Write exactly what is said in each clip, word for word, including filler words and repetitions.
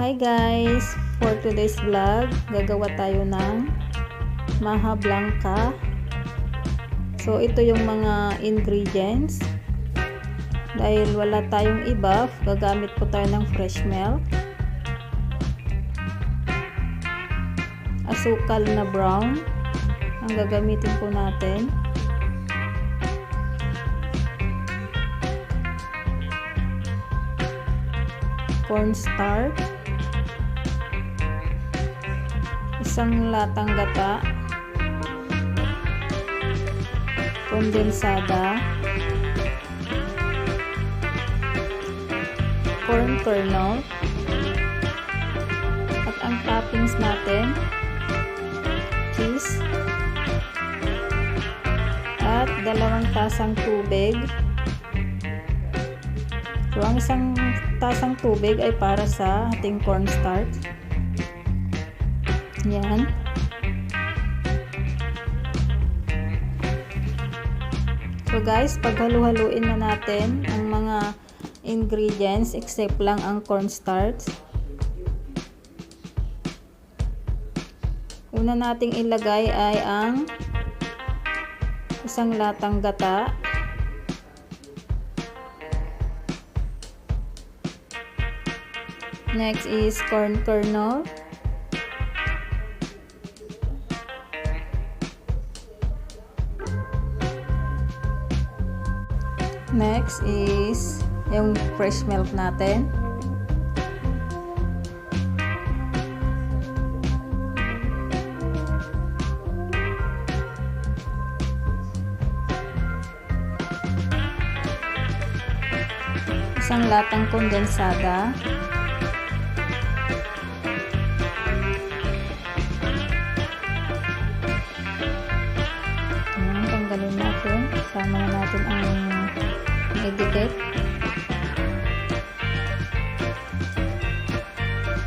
Hi guys! For today's vlog, gagawa tayo ng maja blanca. So, ito yung mga ingredients. Dahil wala tayong iba, gagamit po tayo ng fresh milk. Asukal na brown ang gagamitin po natin. Cornstarch. Isang latang gata. Kondensada. Corn kernel. At ang toppings natin, cheese. At dalawang tasang tubig. So, ang isang tasang tubig ay para sa ating cornstarch. Yan. So guys, paghalu-haluin na natin ang mga ingredients except lang ang cornstarch. Una nating ilagay ay ang isang latang gata. Next is corn kernel. Next is yung fresh milk natin. Isang latang kondensada. Ayan, tanggalin natin. Isama na natin ang naidikit.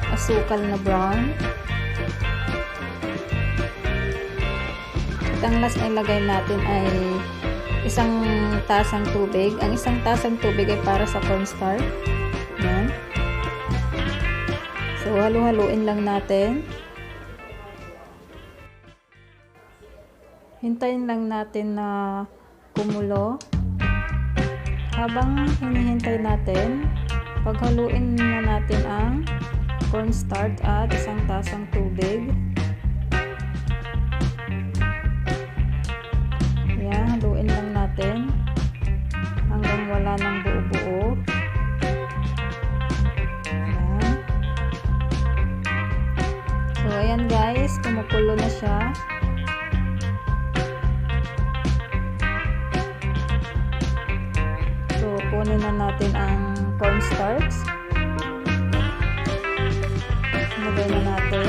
Asukal na brown. At ang last na ilagay natin ay isang tasang tubig. Ang isang tasang tubig ay para sa cornstarch. Yan. So, halu-haluin lang natin. Hintayin lang natin na kumulo. Habang hinihintay natin, paghaluin na natin ang cornstarch at isang tasang tubig. Ayan, haluin lang natin hanggang wala ng buo-buo. Ayan. So, ayan guys, kumukulo na siya. So, kunin na natin ang cornstarch. Ilagay na natin.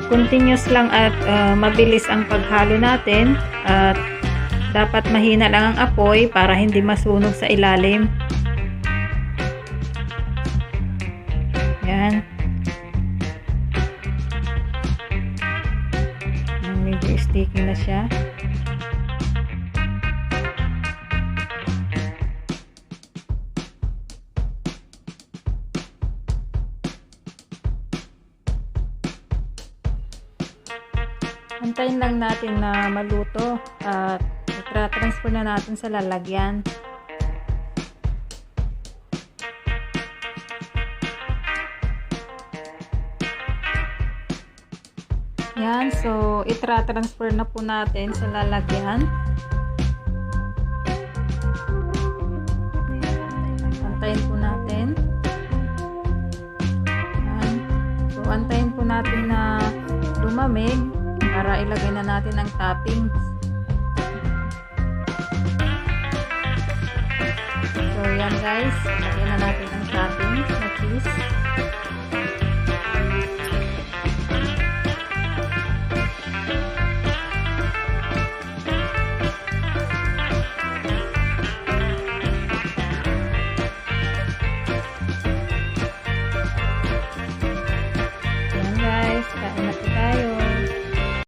Continuous lang at, ah, mabilis ang paghalo natin at dapat mahina lang ang apoy para hindi masunog sa ilalim. Yan. Yan, medyo sticky na siya. Antayin lang natin na maluto at i-transfer na natin sa lalagyan. Yan, so itra-transfer na po natin sa lalagyan. Antayin po natin. Yan. So antayin po natin na lumamig para ilagay na natin ang toppings. So yan guys, lagyan na natin ang toppings.